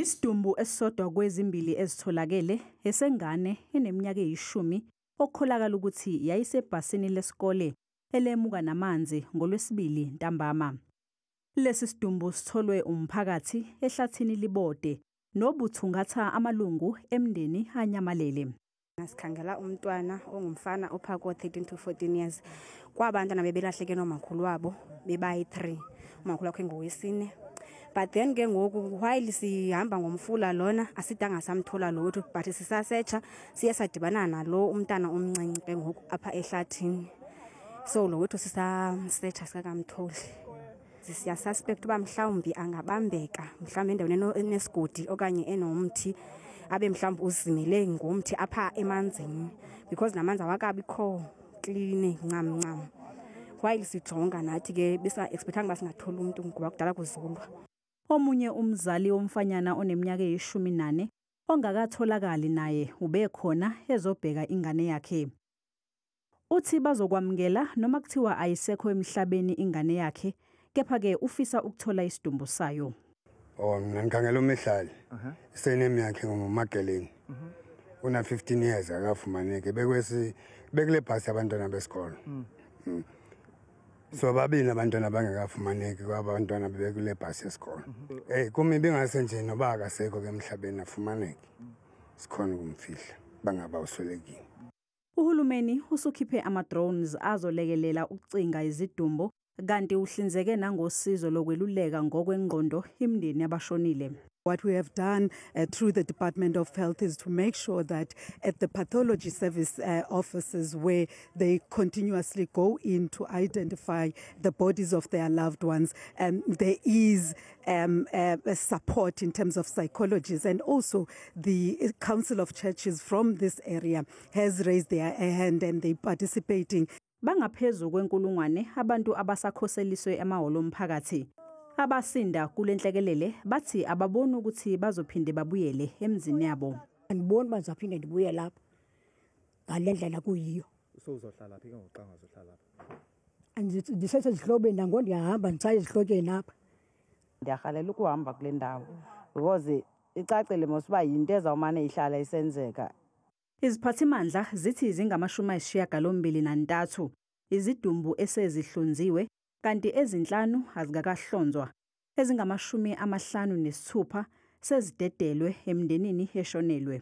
Isidumbu esisodwa kwezimbili ezitholakele esengane eneminyaka eyi-10 okukholakala ukuthi yayisebhasini lesikole elemuka namanzi ngoLwesibili ntambama. Lesi sidumbu sitholwe umphakathi ehlathini Libode nobuthungatha amalungu emndeni anyamalele. Sikhangela umntwana ongumfana ophaka 13 to 14 years. Kwabantwana bebelahleke nomakhulu wabo bebayi-3, umakhulu wakhe ngowesine. But then ke ngoku while sihamba ngomfula lona asidanga samthola lo wethu, but sisasetsha siye sadibana nalo umntana omncinci ke ngoku apha ehlathini. So lo wethu sisamsetsha sikakamtholi. Siyasuspect uba mhlawumbi angabambeka mhlawumbi endaweni enesigodi okanye enomthi, abe mhlawumbi uzimele ngomthi apha emanzini, because namanzi awakabikho clean ncam ncam. While sijonga nathi ke besinga-expectanga uba singathola umntu ngoba kudala kuzulwa. Omunye umzali womfanyana oneminyaka eyi-14 ongakatholakali naye ubekhona ezobheka ingane yakhe. Uthi bazokwamukela noma kuthiwa ayisekho emhlabeni ingane yakhe, kepha-ke ufisa ukuthola isidumbu sayo. Oh, mina ngikhangela uMihlali. Surname yakhe nguMageleni. Una 15 years akafumaneki bekwesi bekule bhasi abantwana besikolo. So babili abantwana bangekafumaneki kwabantwana bebekule bhasi yesikolo. Kumi bingase nje noba akasekho ke emhlabeni afumaneke. Sikhona ukumfihla bangaba uswelekile. Uhulumeni usukhiphe ama-drones azolekelela ukucinga izidumbu, kanti uhlinzeke nangosizo lokweluleka ngokwengqondo imindeni yabashonile. What we have done through the Department of Health is to make sure that at the pathology service offices where they continuously go in to identify the bodies of their loved ones, there is support in terms of psychologists, and also the Council of Churches from this area has raised their hand and they participating. Bangaphezu kwenkulungwane abantu abasakhoseliswe emahholo omphakathi. Abasinda kule nhlekelele bathi ababoni ukuthi bazophinde babuyele emzini yabo. Andiboni uba ndizaphinde ndibuye lapha ngale ndlela kuyiyo. So uzohlala phi ke ngoku xa ungazohlala lapha? Ndisesezihlobeni nangoku, ndiyahamba ndisaya ezihlotsheni apha. Ndiyarhalela ukuhamba kule ndawo because icacile mos uba yinto ezawumane ihlala isenzeka. Iziphathimandla zithi zingama-83 izidumbu esezihlonziwe, kanti ezinhlanu azikakahlonzwa. Ezingama-56 sezidedelwe emndenini eshonelwe.